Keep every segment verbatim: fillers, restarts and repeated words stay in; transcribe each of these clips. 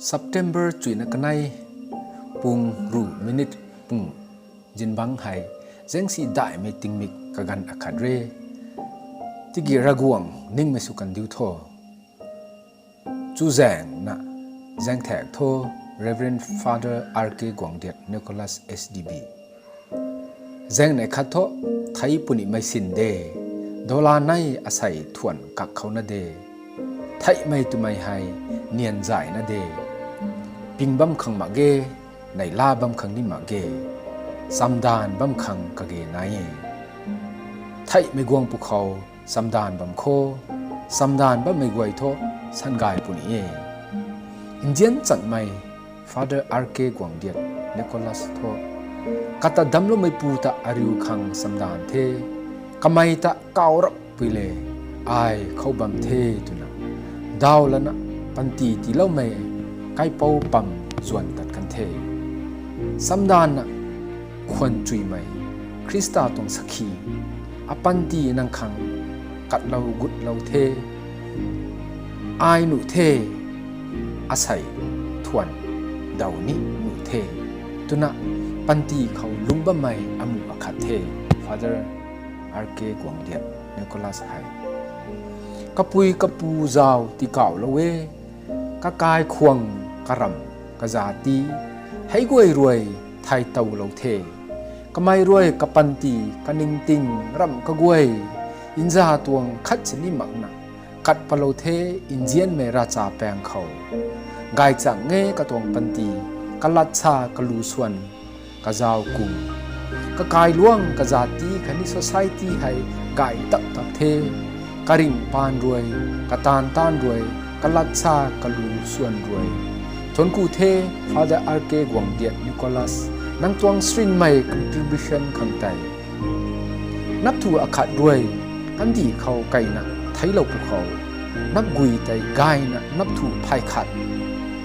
September chuina kanei pung ruh minute pung zingbangc hei zaengsi daihmei tingmik kaganv akhat re. Tiki Ravguangc ningmei sw kandiu tho. Chuzaengna zaengthak tho, Reverend Father R K Guangdiat Nicholas S D B. Zaengnei khat thu, thei punimei sin de, dola nei asei thuan kak khou na de, theihmei twmei hei nian zay na de, ping bam khang mak ge, neihla bam khang ni mak ge, chamdanv bam khang kage nai e. Theihmei guang pwkhou chamdanv bam kho, chamdanv bammei guay thu sangay puni e. Nzian chanmei Father R K Guangdiat Nicholas thu, kata damcloumeipu ta ariu khang chamdanv the, kamei ta kaw rapui le, ai khou bam the twna daw lana panty tiiloumei kaipouc pam zuan tat kan the. Chamdanvna khwan chuimei Khrista tuang sakhi, apanty nang khang katlou gutlou the, ai nuh the, asei thuan daw ni nuh the twna panty khou lungc bammei amuh akhat the. Father R K Guangdiat Nicholas hei kapui kapu zauc tikauhlou e, kakai khwang karamh kazat ti hei guay rui thay towlou the. Kamei rui kapanty kaningting ramh kaguay nza tuang khat sini makna kat palou the. Nzianmei ravchapaeng khou gaychang e katuang panty, kalatsa kalu swan kazauc kum, kakai luang kazat ti khatni society hei gay tap tap the. Karingh paan rui, kataanv taanv rui, kalatsa kalu swan rui. Thuancku the, Father R K Guangdiat Nicholas, nang tuang srinmei contribution khang tei. Napthu akhat rui kandih khou kaina theiclou pwkhou, napgui tei gayna napthu phay khat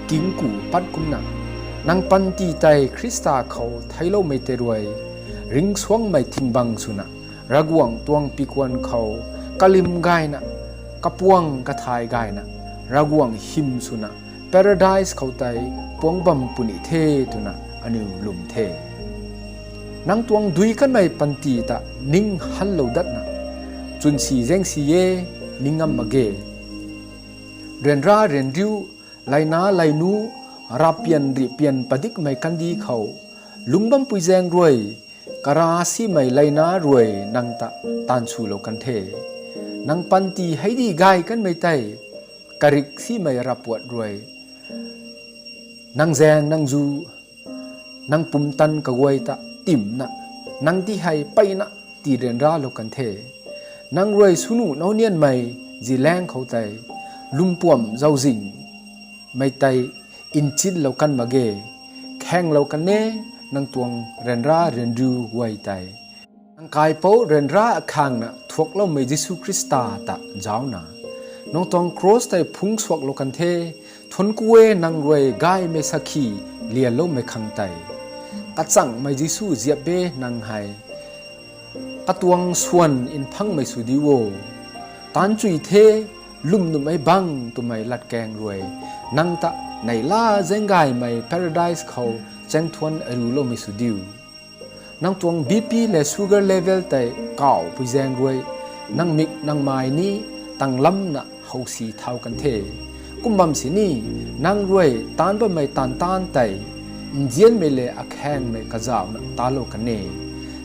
kingku pat kumna, nang panty tei Khrista khou theicloumei tei rui ringcsuangmei thingbang swna, Ravguangc tuang pikuan khou kalim gayna, kapuang kathay gayna, Ravguangc hym swna, Paradise khou tei puangc bam puni the twna aniw lwm the. Nang tuang dui kanmei panty ta ning hanlou datna, chwnsi zaengsi e, ning ngam mak ge. Ryanra ryanriu, leina leinu, ravpian rihpian padikmei kandih khou, lungc bampui zaeng rui, kara simei leina rui nang ta taanswlou kan the. Nang panty hei di gay kanmei tei, karik simei ravpuat rui, nang zaeng nang zu, nang pumtan kaguay ta timna, nang ti hei peyna tii ryanralou kan the. Nang rui swnuh nau nianmei zilaeng khou tei, lwmpuamh zauzingmei tei nchinlou kan mak ge, khaenglou kan e, nang tuang ryanra ryanriu guay tei. Nang kaipouc ryanra akhangna thuakloumei Jisu Khrista ta zaucna, nang tuang cross tei phungc suaklou kan the. Thuancku e, nang rui gaymei sakhi lianloumei khang tei. Kachangmei Jisu ziap e, nang hei katuang swan nphangmei sw diu o. Taanchui the, lwmnuhmei bang twmei latkaeng rui, nang ta neihla zaenggaymei Paradise khou chaengthuan ariuloumei sw diu. Nang tuang B P le sugar level tei kawpui zaeng rui, nang mik nang mai ni tanglamna howsi thau kan the. Kum bam sini, nang rui taanc bammei taanv taanc tei, nzianmei le akhaengmei kazauhna talou kan e.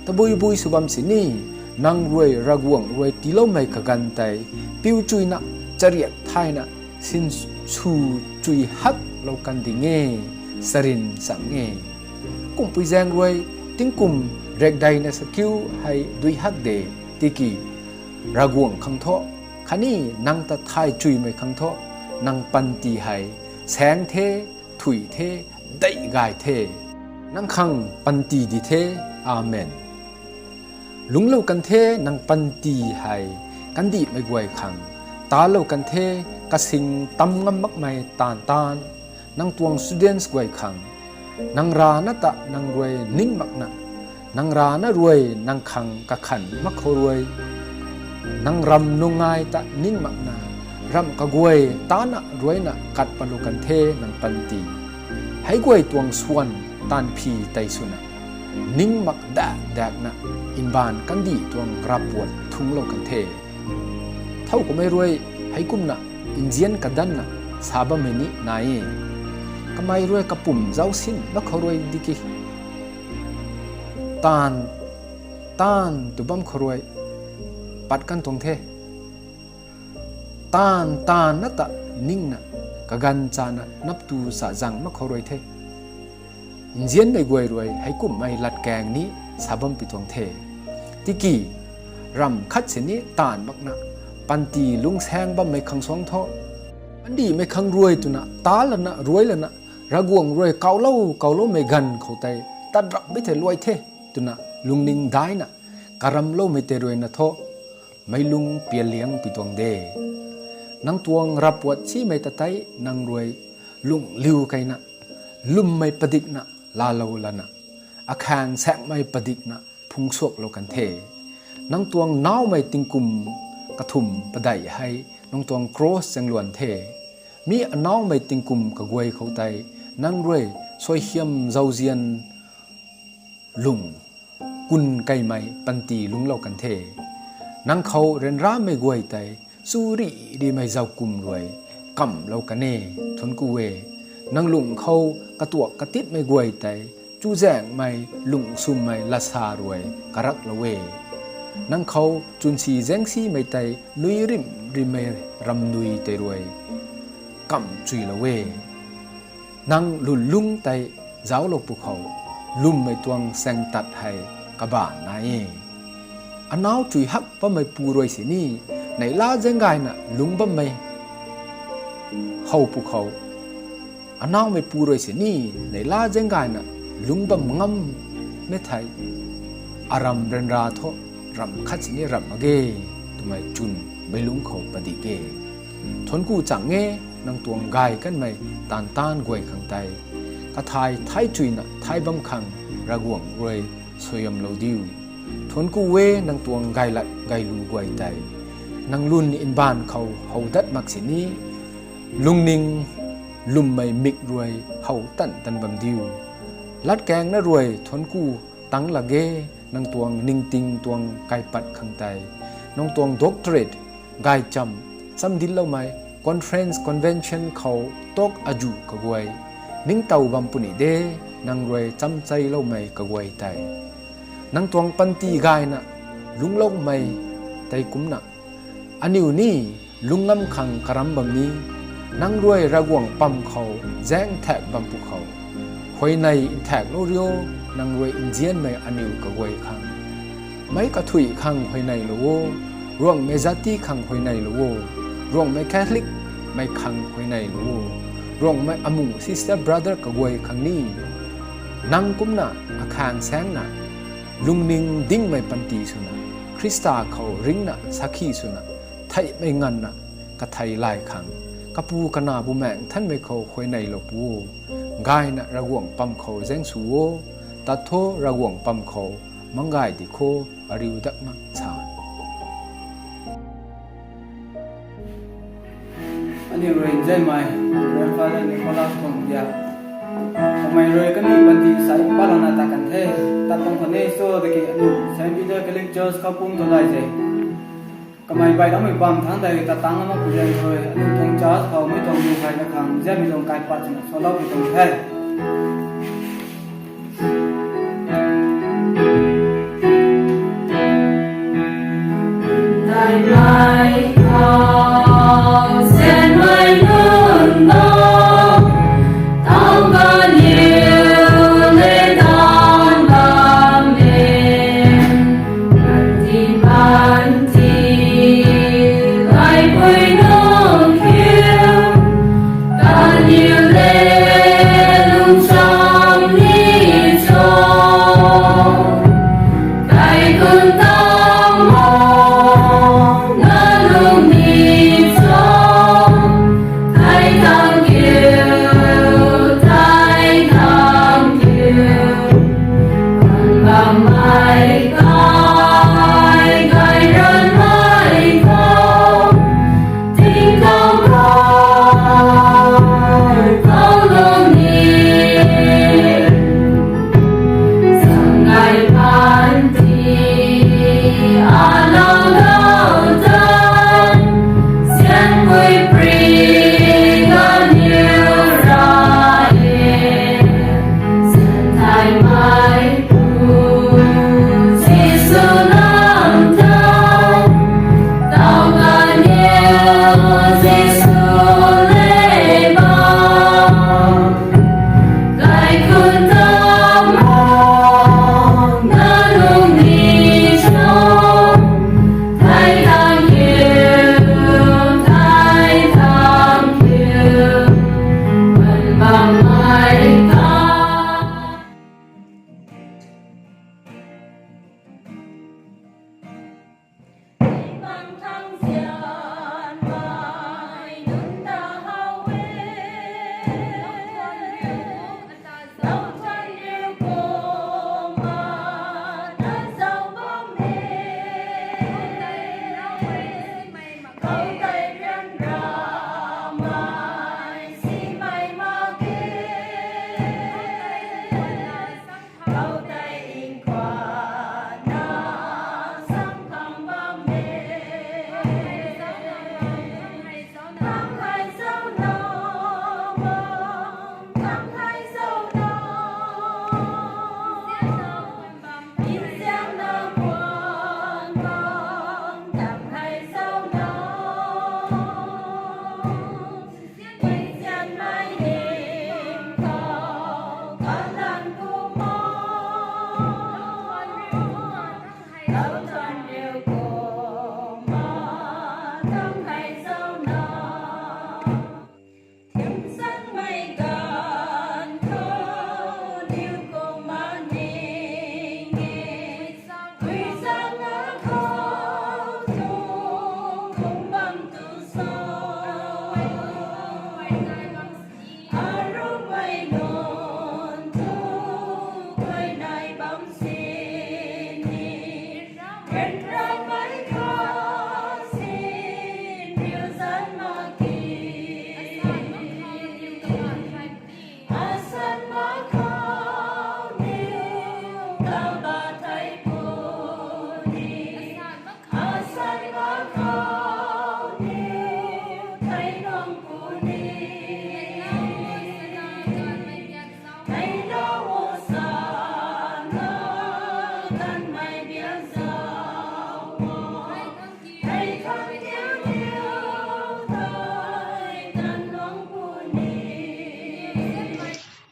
Tabui bui sw bam sini, nang rui Ravguangc rui tiiloumei kaganv tei, piu chuyna, chariak thayna, sinsw chui haklou kan ding e, sarin chang e. Kumpui zaeng rui, tingkum rekdeina sakiu hei dui hak de, tiki Ravguangc khang thu, khatni nang ta thay chuymei khang thu, nang panty hei saeng the, thui the, deih gay the. Nang khang panty di the. Amen. Lungclou kan the, nang panty hei kandihmei guay khang talou kan the, kasing tam ngam makmei taanv taanv, nang tuang students guay khang, nang rana ta nang rui ning makna, nang rana rui nang khang kakhan mak khou rui, nang ram nungai ta ning makna, Ramh kaguay tana ruaina kat patlou kan the nang panty. Hei guay tuang swan taanv phi tei swna, ning mak dak dakna mbaanv kandih tuang ravpuat thungclou kan the. Thow kumei rui hei kumna nzian kadanna sa bammei ni nai e. Kamei rui kapumc zaucsin mak khou rui diki, taanv, taanv tw bam khou rui pat kan tuang the. Taanv, taanv na ta ningna, kaganv chana naptu sa zang mak khou rui the. Nzianmei guay rui hei kumhmei latkaeng ni sa bam pi tuang the. Tiki, ramh khat sini taanv makna, panty lungcsaeng bammei khang suang tho. Andihmei khang rui twna, ta lana, ruai lana, Ravguangc rui kawlou, kawloumei ganv khou tei, tat rap bi thei luai the, twna lungning daina, karamloumei tei ruina tho, meic lung pialiang pi tuang de. Nang tuang ravpuat simei ta tei nang rui lungliu keyna, lwmmei padikna laalou lana, akhaeng saekmei padikna phung suaklou kan the. Nang tuang naumei tingkum kathumh padeih hei nang tuang cross chaengluan the. Mi anaumei tingkum kaguay khou tei nang rui suaihiam zauzian lung kun keymei panty lungclou kan the. Nang khou ryanramei guay tei chu rih rihmei zaukum rui kamhlou kan e, thuanc ku e. Nang lung khou katuak katitmei guay tei chuzaenghmei lung swmmei latsa rui karaklou e. Nang khou chwnsi zaengsimei tei nui rim rimmei ramnui tei rui kamchuilou e. Nang lwnlung tei zauclou pwkhou, lwmmei tuang saengtat hei kabaanc nai e. Anau chui hak bammei pu rui sini, neihla zaeng gayna lungc bammei how pwkhou, anaumei pu rui sini, neihla zaeng gayna lungc bam ngam e thei, aram ryanra thu, ramh khat sini ramh mak ge, twmei chwn meic lungc khou padik e. Thuanc ku chang e, nang tuang gay kanmei taanv taanv guay khang tei, kathai thai chuyna thai bam khang Ravguangc rui suaihiamlou diu. Thuanc ku e, nang tuang gaylat gaylu guay tei, nang lwn mbaanv khou how dat mak sini, lungning lwmmei mik rui how tan tan bam diu. Latkaeng na rui thuanc ku tangc lak ge, nang tuang ningting tuang kaipat khang tei, nang tuang doctorate, gaychamv, chamdinloumei, conference, convention khou talk azuh kaguay, ningtow bam puni de, nang rui chamcheiloumei kaguay tei, nang tuang panty gayna lungcloumei tei kumcna, aniu ni lungc ngam khang karam bam ni, nang rui Ravguangc pam khou zaeng nthaekc bam pwkhou, huayney nthaeklou rio, nang rui nzianmei aniu kaguay khang. Meic kathuic khang huayneylou o, Ruanghmei zati khang huayneylou o, Ruanghmei Catholic mei khang huayneylou o, Ruanghmei amu sister brother kaguay khang ni, nang kumcna akhaeng saengna, lungning dingmei panty swna, Khrista khou ringcna sakhi swna, theihmei nganvna, kathei lay khang, kapu kana Bumaengh Nthanmei khou huayneylou pu o, gayna Ravguangc pam khou zaeng sw o, tat tho Ravguangc pam khou, mang gay di kho, ariu dak mak sa. Aniu rui nzianmei Reverend Father Nicholas Thongdia, kamei rui kaniw panty sai palana ta kan the, tat tuang khou ni so daki aniu Saint Peter Catholic Church khou pum tu lai ze. Kamei baihloumei bam thangc tei tat tang ama pu zaeng rui aniu tuang church khou mei tuang lu khaina khang nzianmei tuang kaipat swna swloupui tuang the.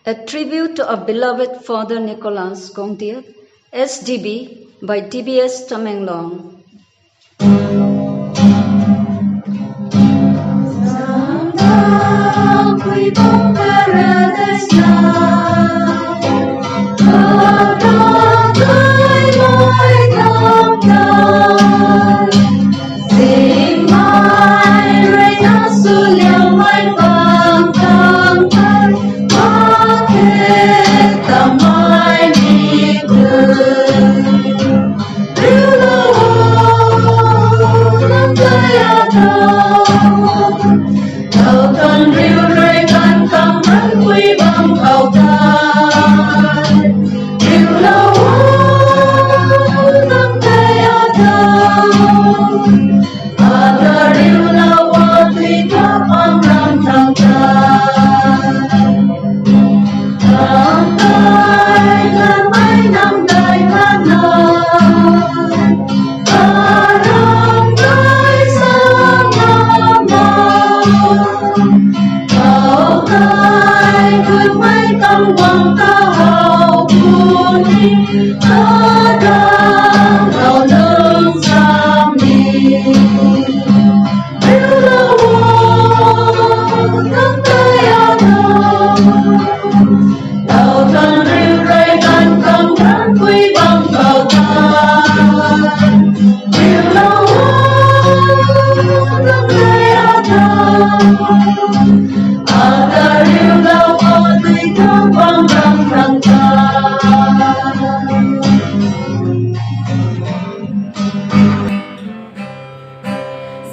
A tribute to our beloved Father Nicholas Guangdiap, S D B, by D B S Tamenglong.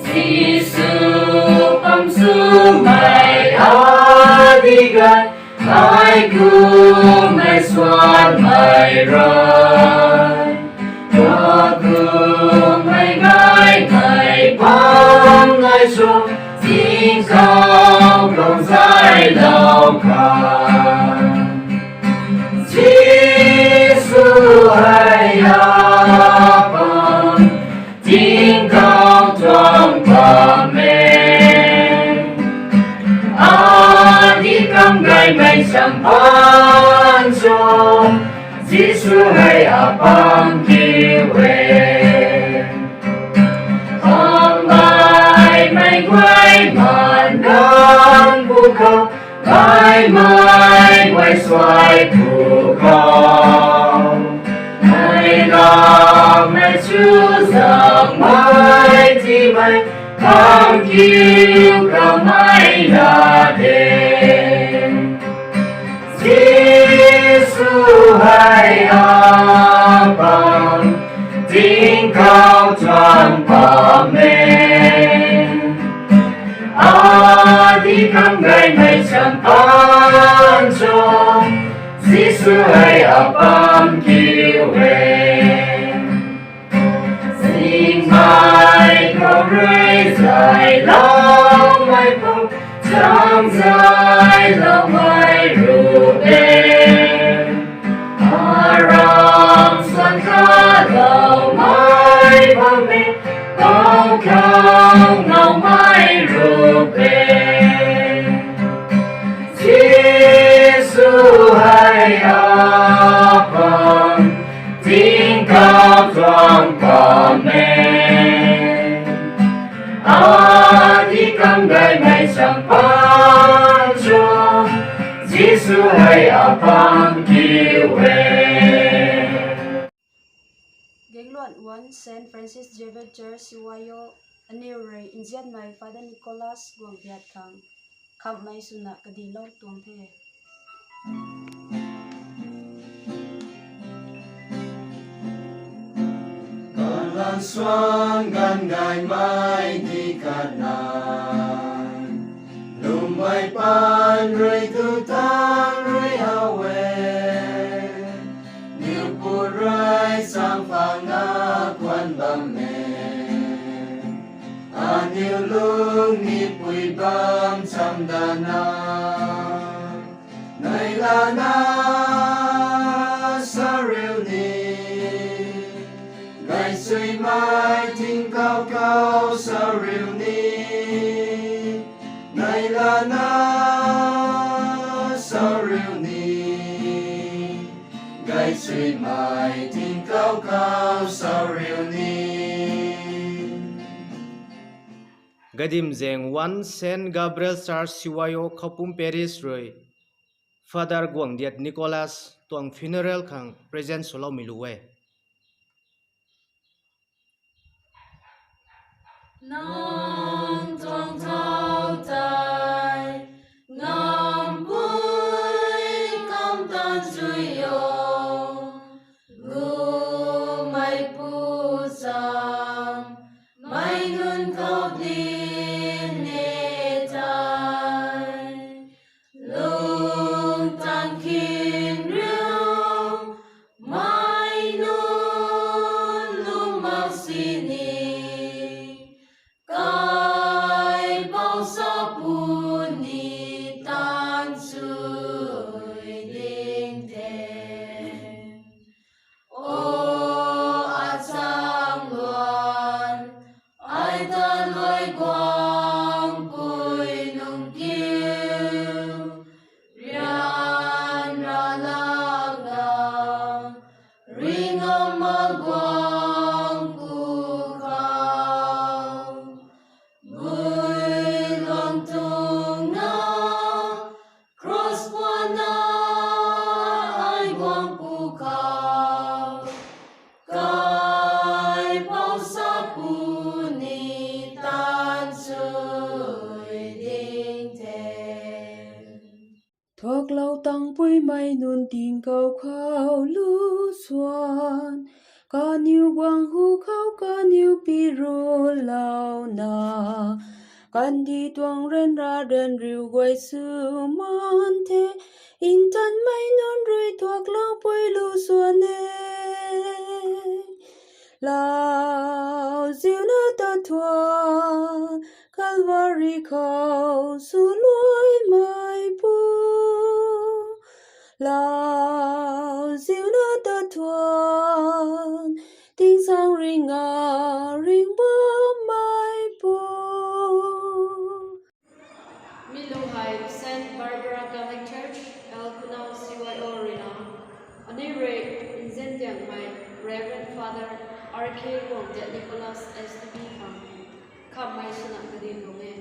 Jisu pam swmei adigan, ai kummei suanmei ran, ai kummei gaymei pam nai sw, tingkauh tuang zaylou khang. Jisu hei apam, tingkauh tuang pam e. Adi kam gaymei champaan cho, Jisu hei apam kiu e. Pam baihmei guay man ganv pwkhou, baihmei guay suai pwkhou, neihlana mei chuzaenghmei tiimei, pam kiu kamei la de. Jisu hei apam, tingkauh tuang pam e. Adi kam gaymei champaan cho, Jisu hei apam kiu e. Singmei khou rui zayloumei pum, chang zayloumei ruh e. Aram suan kaloumei bam e, pou khou ngaumei ruh e. Jisu hei apam, tingkauh tuang pam e. Adi kam gaymei champaan cho, Jisu hei apam kiu e. Gangluan One Saint Francis Xavier Church, C Y O, aniw rui nzianmei Father Nicholas Guangdiap khang khamhmei swna kadilou tuang the. Kanlan suan ganv gaymei di khat nai, lwmmei paan rui tu tang rui how e. Niw pu rui chang pha na khwan bam e. Aniw lung ni pui bam cham dana, neihlana sa riu ni, gaysuimei tingkauh khou sa riu ni, neihlana sa riu ni. Rimei tingkauh khou sa riu ni. Gadimzaeng one Saint Gabriel Church C Y O Khoupum Parish rui Father Guangdiat Nicholas tuang funeral khang present swloumei lu e. Nang tuang thau tei ngampui kam tan zui o, gumei pu cham mei nunc khou din ne tei. Lung tang khin riu, mei nunc lung mak sini, kaipouc sapu ni tan sui ding the. O achang luan, ai ta luai guangpui lungkiu, rian ra lak na, ringama guang ku khou, bui luang tuang na, cross puan na ai guang ku khou, kaipouc sapu ni tan sui ding the. Thuaklou tangpuimei nunc tingkauh khou lu swan, kaniw guang hu khou kaniw pi ru lou na, kandih tuang ryanra ryanriu guay sw man the, ntanmei nunc rui thuakloupui lu swan e. Lauziu na ta thuan, Calvary khou swluaimei pu. Lauziu na ta thuan, tingsaeng ringa ring bammei pu. Mi lu hei Saint Barbara Catholic Church, L Khunau C Y O ruina, aniu rui nzian tiangmei Reverend Father R K Guangdiat Nicholas S T B khang khammei swna kadi tuang e.